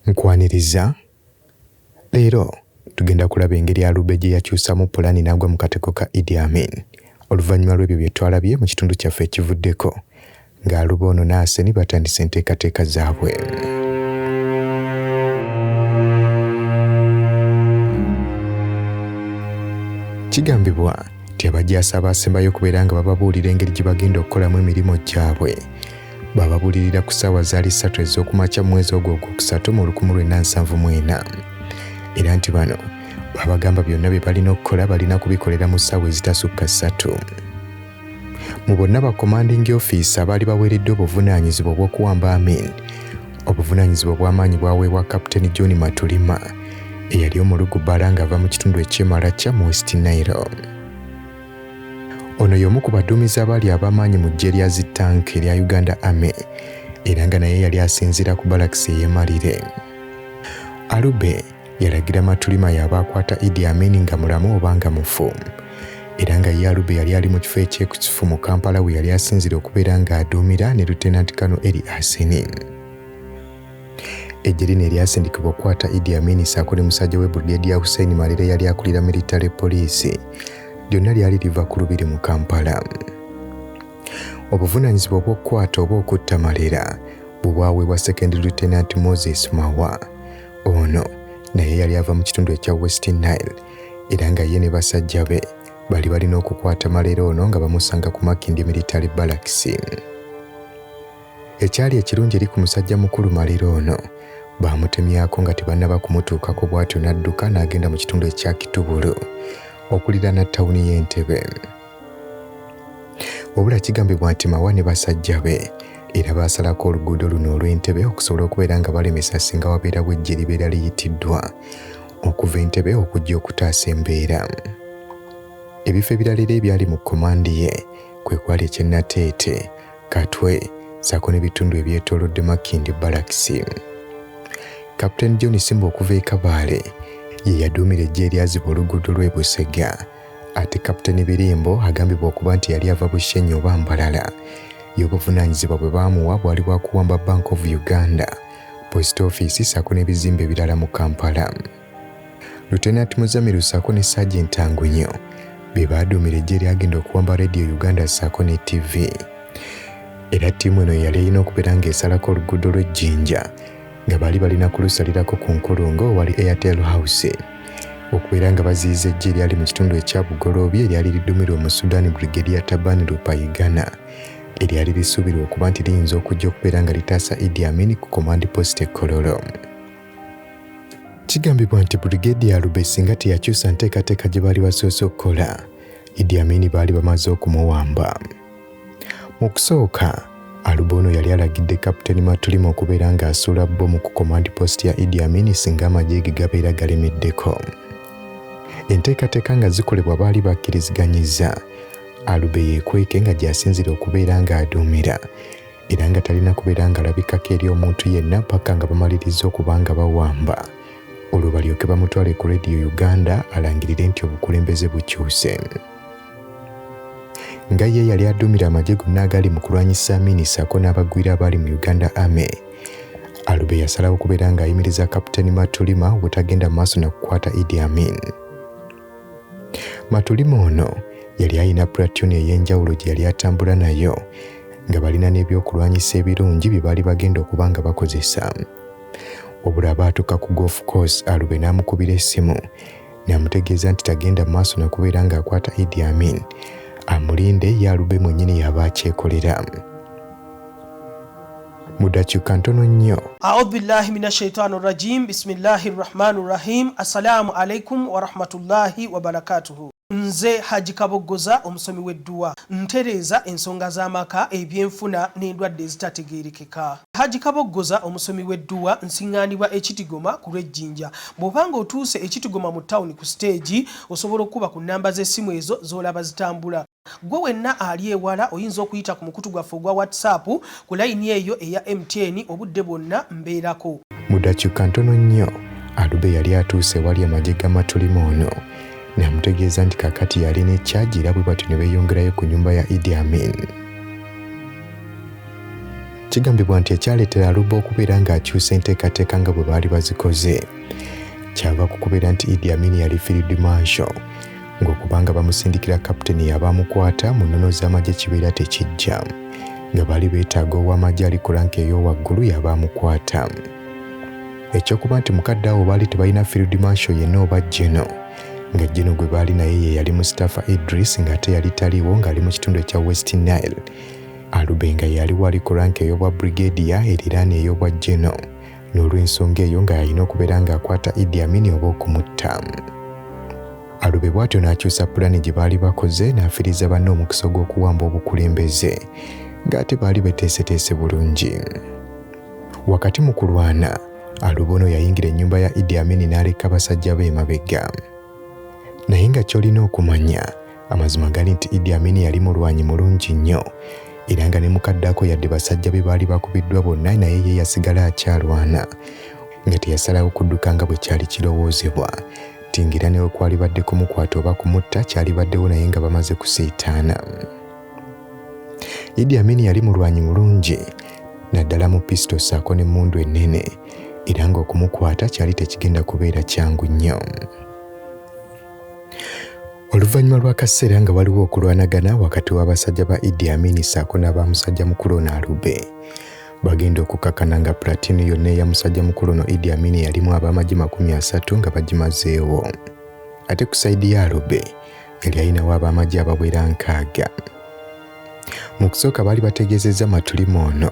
Nkwaniriza. Leero tugenda kulaba engeri Alube gye yakyusamu pulaani n'agwa mu katego ka Idi Amin oluvannyuma lw'ebyo bye twalabye mu kitundu kyaffe ekivuddeko ng'Alube ono n'Aseni batandise enteekateeka zaabwe. Kigambibwa nti abajaasi abaasembayo okubeera nga bababuulira engeri gye bagenda okukolamu emirimu gyabwe Baababulirira ku ssaawa zaali ssatu ez'okumakya mu mwezi ogwo ogwokusatu mu 1974 era nti bano baabagamba byonna bye balina okukola balina kubikolera mu ssaawa ezitasukka ssatu. Mu bonna ba commanding officer abaali baweereddwa obuvunaanyizibwa obw'okuwamba Amin, obuvunaanyizibwa obw'amaanyi bwaweebwa Captain John Matulima eyali omulugubbala ng'ava mu kitundu eky'e Maracha mu West Nile. Ono y'omu ku baduumizi abaali ab'amaanyi mu ggye lya zi tank erya Uganda Army era nga naye yali asinziira ku balakisi ey'e Malire. Alube yalagira Matulima y'aba akwata Idi Amin nga mulamu oba nga mufu era nga ye Alube yali ali mu kifo ekyekusifu mu Kampala we yali asinziira okubeera ng'aduumira ne Lieutenant Colonel Eli Aseni. Eggye lino eryasindikibwa okukwata Idi Amin ssaako ne musajja we Brigadier Hussein Malera eyali akulira military poliisi lyonna lyali liva ku Lubiri mu Kampala. Obuvunaanyizibwa obw'okukwata oba okutta Malera bwe bwaweebwa Second Lieutenant Moses Mawa. Ono naye yali ava mu kitundu ekya West Nile era nga ye ne basajja be bali balina okukwata Malera ono nga bamusanga ku Makindye Military Barracks. Ekyali ekirungi eri ku musajja mukulu Malera ono baamutemyako nga tebannaba kumutuukako bw'atyo n'adduka n'agenda mu kitundu ekya Kitubulu okuliraana ttawuni y'Entebbe. Wabula kigambibwa nti Mawa ne basajja be era baasalako oluguudo luno olw'Entebbe okusobola okubeera nga balemesa singa wabeerawo eggye eribeera liyitiddwa okuva Entebbe okujja okutaasa embeera. Ebifo ebirala era ebyali mu komandi ye kwe kwali eky'e Nateete, Katwe ssaako n'ebitundu ebyetoolodde Makindye Balakisi. Captain John Simba okuva e Kabaale ye yaduumira eggye eryaziba oluguudo lw'e Busega ate Captain Birimbo agambibwa okuba nti yali ava Bushenyi oba Mbarara ye obuvunaanyizibwa bwe baamuwa bwali bwa kuwamba Bank of Uganda, Post Office ssaako n'ebizimbe ebirala mu Kampala. Lieutenant Muzamiru ssaako ne Sergeant Angunyo be baaduumira eggye eryagenda okuwamba Radio Uganda ssaako ne TV. Era ttiimu eno yali erina okubeera ng'esalako oluguudo lw'e Jinja nga baali balina kulusalirako ku nkulungo owali Airtel House okubeera nga baziyiza eggye eryali mu kitundu ekya Bugoloobi eryali liddumirwa Omusudan Brigadier Taban Rupayigana eryali lisuubirwa okuba nti liyinza okujja okubeera nga litaasa Idi Amin ku command post e Kololo. Kigambibwa nti Brigadier Alube singa teyakyusa nteekateeka gye baali basoose okukola, Idi Amin baali bamaze okumuwamba. Mu kusooka, Alube ono yali alagidde Kapiteeni Matulima okubeera ng'asuula bbomu ku command post ya Idi Amin singa amagye ge gabeera galemeddeko. Enteekateeka nga zikolebwa baali bakkiriziganyizza Alube yeekweke nga gy'asinziira okubeera ng'aduumira era nga talina kubeera ng'alabikako eri omuntu yenna paka nga bamalirizza okuba nga bawamba olwo balyoke bamutwale ku Radio Uganda alangirire nti obukulembeze bukyuse. Nga ye yali aduumira amagye gonna agali mu kulwanyisa Amini ssaako n'abagwira abaali mu Uganda Army, Alube yasalawo okubeera ng'ayimiriza Kapiteeni Matulima obutagenda maaso na kukwata Idi Amin. Matulima ono yali alina platoon ey'enjawulo gye yali atambula nayo nga balina n'ebyokulwanyisa ebirungi bye baali bagenda okuba nga bakozesa. Wabula baatuuka ku golf course Alube n'amukubira essimu n'amutegeeza nti tagenda maaso na kubeera ng'akwata Idi Amin amulinde ye Alube mwennyini y'aba akyekolera. Mu ddakiika ntono nnyo. Audhu billahi mina shaitani rajim bismillahi rahmani rahim assalamu alaikum warahmatullahi wabarakatuhu. Nze Haji Kaboggoza omusomi w'edduwa ntereeza ensonga z'amaka, ebyenfuna n'endwadde ezitategeerekeka. Haji Kaboggoza omusomi w'edduwa nsiŋŋaanibwa e Kitigoma ku lw'e Jinja. Bw'oba ng'otuuse e Kitigoma mu ttawuni ku siteegi osobola okukuba ku nnamba z'essimu ezo z'olaba zitambula. Ggwe wenna ali ewala oyinza okuyita ku mukutu gwaffe ogwa WhatsApp ku layini eyo eya MTN obudde bwonna mbeerako. Mu ddakiika ntono nnyo Alube yali atuuse ewali amagye ga Matulima ono n'amutegeeza nti kaakati yalina ekyagi era bwe batyo ne beeyongerayo ku nnyumba ya Idi Amin. Kigambibwa nti ekyaleetera Aluba okubeera ng'akyusa enteekateeka nga bwe baali bazikoze kyava ku kubeera nti Idi Amin yali Field Marshal, ng'okubanga bamusindikira kaputeni yaba amukwata mu nnono z'amagye kibeera tekijja, nga baali beetaaga ow'amagye ali ku ranka ey'owaggulu yaba amukwata. Ekyokuba nti mukadde awo baali tebalina Field Marshal yenna oba Geno, nga Geno gwe baali naye ye yali Mustafa Idris, ng'ate yali taliiwo ng'ali mu kitundu ekya West Nile. Alube nga yaliwo ali ku ranka ey'obwa Brigadier eriraana ey'obwa Geno, n'olw'ensonga eyo nga yalina okubeera ng'akwata Idi Amin oba okumutta. Alube bw'atyo n'akyusa pulaani gye baali bakoze n'afiiriza banne omukisa ogw'okuwamba obukulembeze, ng'ate baali beteeseteese bulungi. Wakati mu kulwana, Alube ono yayingira ennyumba ya Idi Amin n'aleka basajja be emabega. Naye nga ky'olina okumanya, amazima gali nti Idi Amin yali mulwanyi mulungi nnyo, era nga ne mukadde ako yadde basajja be baali bakubiddwa bonna, naye ye yasigala akyalwana, nga teyasalawo kudduka nga bwe kyali kirowoozebwa nti ng'era ne we kwalibadde kumukwata oba kumutta kyalibaddewo, naye nga bamaze kusiitaana. Idi Amin yali mulwanyi mulungi naddala mu pisito ssaako n'emmundu ennene, era ng'okumukwata kyali tekigenda kubeera kyangu nnyo. Oluvannyuma lw'akaseera nga waliwo okulwanagana wakati w'abasajja ba Idi Amin ssaako n'aba musajja mukulu ono Alube, bagenda okukakana nga pulatini yonna eya musajja mukulu ono Idi Amin yalimu ab'amagye 30 nga bagimazeewo. Ate ku sayidi ya Alube yali alinawo ab'amagye abawera 60. Mu kusooka baali bategeezezza Matulima ono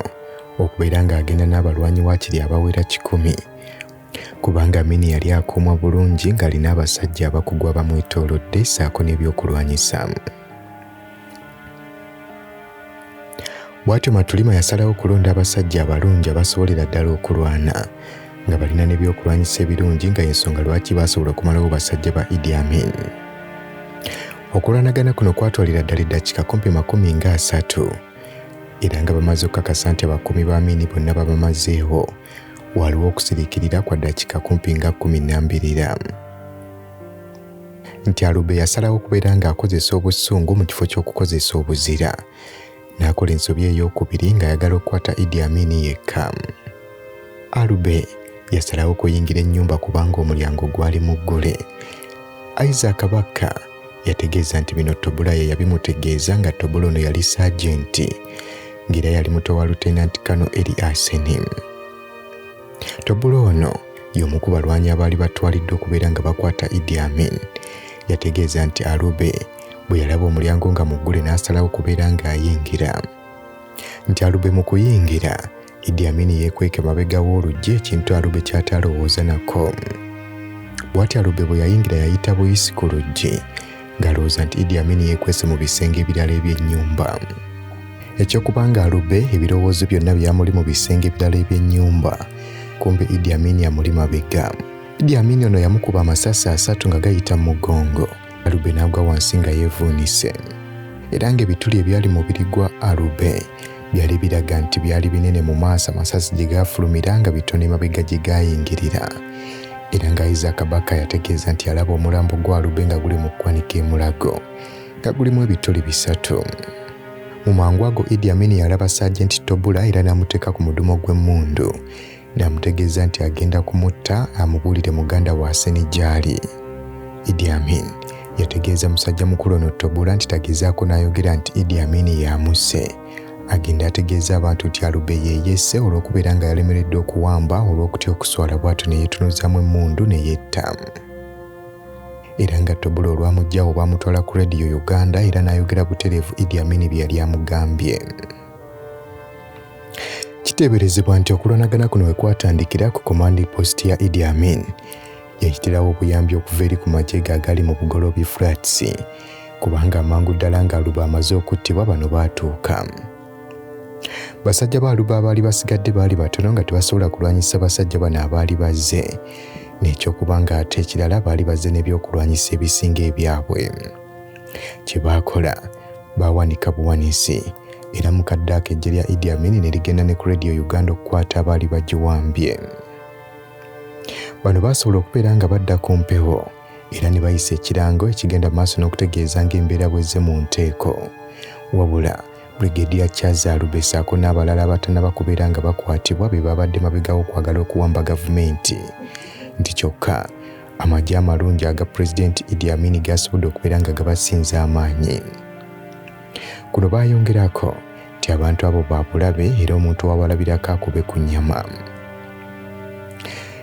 okubeera ng'agenda n'abalwanyi waakiri abawera 100, kubanga Amini yali akuumwa bulungi ng'alina abasajja abakugu abamwetoolodde ssaako n'ebyokulwanyisa. Bw'atyo Matulima yasalawo okulonda abasajja abalungi abasobolera ddala okulwana nga balina n'ebyokulwanyisa ebirungi, nga y'ensonga lwaki baasobola okumalawo basajja ba Idi Amin. Okulwanagana kuno kwatwalira ddala eddakiika kumpi 30, era nga bamaze okukakasa nti abakuumi ba Amini bonna babamazeewo, waliwo okusiriikirira kwa ddakiika kumpi nga 12. Nti Alube yasalawo okubeera ng'akozesa obusungu mu kifo ky'okukozesa obuzira, n'akola ensobi ey'okubiri ng'ayagala okukwata Idi Amin yekka. Alube yasalawo okuyingira ennyumba kubanga omulyango gwali muggule. Isaac Bakka yategeeza nti bino Tobula ye yabimutegeeza, nga Tobula ono yali saajenti ng'era yali muto wa Lieutenant Colonel Eli Aseni. Tobula ono y'omu ku balwanyi abaali batwaliddwa okubeera nga bakwata Idi Amin. Yategeeza nti Alube bwe yalaba omulyango nga muggule n'asalawo okubeera ng'ayingira. Nti Alube mu kuyingira, Idi Amin yeekweka emabega w'oluggi, ekintu Alube ky'atalowooza nako. Bw'atyo Alube bwe yayingira yayita buyisi ku luggi ng'alowooza nti Idi Amin yeekwese mu bisenge ebirala eby'ennyumba. Eky'okuba nga Alube ebirowoozo byonna byamuli mu bisenge ebirala eby'ennyumba, kumbe Idi Amin amuli mabega. Idi Amin ono yamukuba amasasi 3 nga gayita mu mugongo, Alube n'agwa wansi nga yeevuunise. Era ng'ebituli ebyali mu mubiri gwa Alube byali biraga nti byali binene mu maaso amasasi gye gaafulumira, nga bitono emabega gye gaayingirira. Era nga Isaac Bakka yategeeza nti alaba omulambo gwa Alube nga guli mu ggwanika e Mulago, nga gulimu ebituli 3. Mu mangu ago Idi Amin yalaba Sergeant Tobula era n'amuteeka ku mudumo gw'emmundu, n'amutegeeza nti agenda kumutta amubuulire muganda wa Aseni gy'ali. Idi Amin yategeeza musajja mukulu ono Tobula nti tagezaako n'ayogera nti Idi Amin y'amusse. Agenda ategeeza abantu nti Alube ye yesse olw'okubeera nga yalemereddwa okuwamba olw'okutya okuswala, bw'atyo ne yeetunuzaamu emmundu ne yetta. Era nga Tobula olwamuggyawo baamutwala ku Radio Uganda era n'ayogera butereevu Idi Amin bye yali amugambye. Kiteeberezebwa nti okulwanagana kuno we kwatandikira ku command post ya Idi Amin, yayitirawo obuyambi okuva eri ku magye ge agali mu Bugoloobi Flats, kubanga amangu ddala nga Aluba amaze okuttibwa bano baatuuka. Basajja ba Aluba abaali basigadde baali batono nga tebasobola kulwanyisa basajja bano abaali bazze, n'ekyokuba nga ate ekirala baali bazze n'ebyokulwanyisa ebisinga ebyabwe. Kye baakola baawanika buwanisi, era mu kadde ako eggye lya Idi Amin ne ligenda ne ku Radio Uganda okukwata abaali bagiwambye. Bano baasobola okubeera nga badda ku mpewo era ne bayisa ekirango ekigenda maaso n'okutegeeza ng'embeera bwezze mu nteeko. Wabula Brigadier Charles Alube ssaako n'abalala abatannaba kubeera nga bakwatibwa be babadde mabega w'okwagala okuwamba gavumenti, nti kyokka amagye amalungi aga Pulezidenti Idi Amin gasobodde okubeera nga gabasinza amaanyi. Kuno baayongerako nti abantu abo ba bulabe era omuntu wabalabirako akube ku nnyama.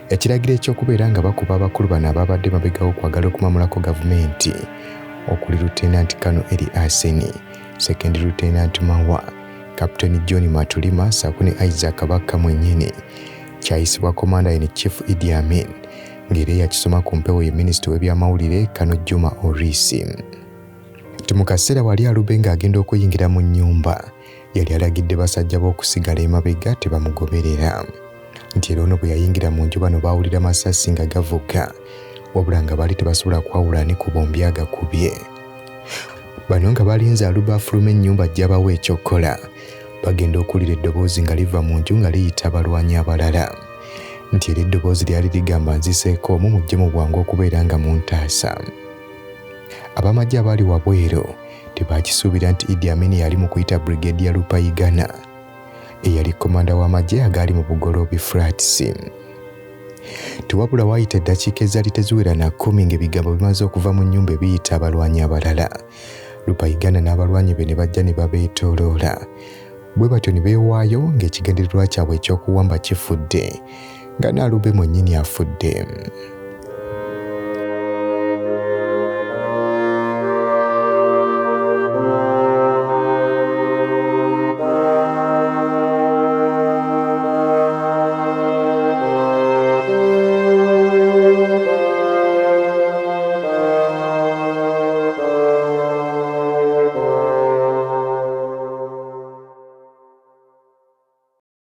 Ekiragiro eky'okubeera nga bakuba abakulu bano ababadde mabega w'okwagala okumamulako gavumenti okuli Lieutenant Colonel Eli Aseni, Second Lieutenant Mawa, Captain John Matulima ssaako ne Isaac Bakka mwennyini kyayisibwa Commander in Chief Idi Amin ng'era eyakisoma ku mpewo ye minisita w'ebyamawulire Colonel Juma Orisi. Nti mu kaseera wali Alube ng'agenda okuyingira mu nnyumba yali alagidde basajja b'okusigala emabega tebamugoberera. Nti era ono bwe yayingira mu nju bano baawulira masasi nga gavuga wabula nga baali tebasobola kwawula ani ku bombi agakubye. Bano nga balinze Alube afulume ennyumba ajje abawe eky'okukola bagenda okuwulira eddoboozi nga liva mu nju nga liyita abalwanyi abalala. Nti era eddoboozi lyali ligamba nziseeko omu mujje mu bwangu okubeera nga muntaasa. Abamagye abaali wabweru tebaakisuubira nti Idi Amin yali mu kuyita Brigadier Rupayigana eyali komanda w'amagye agaali mu Bugoloobi Flats. Tewabula waayita eddakiika ezaali teziwera na kkumi ng'ebigambo bimaze okuva mu nnyumba ebiyita abalwanyi abalala. Rupayigana n'abalwanyi be ne bajja ne babeetooloola. Bwe batyo ne beewaayo ng'ekigendererwa kyabwe eky'okuwamba kifudde nga n'Alube mwennyini afudde.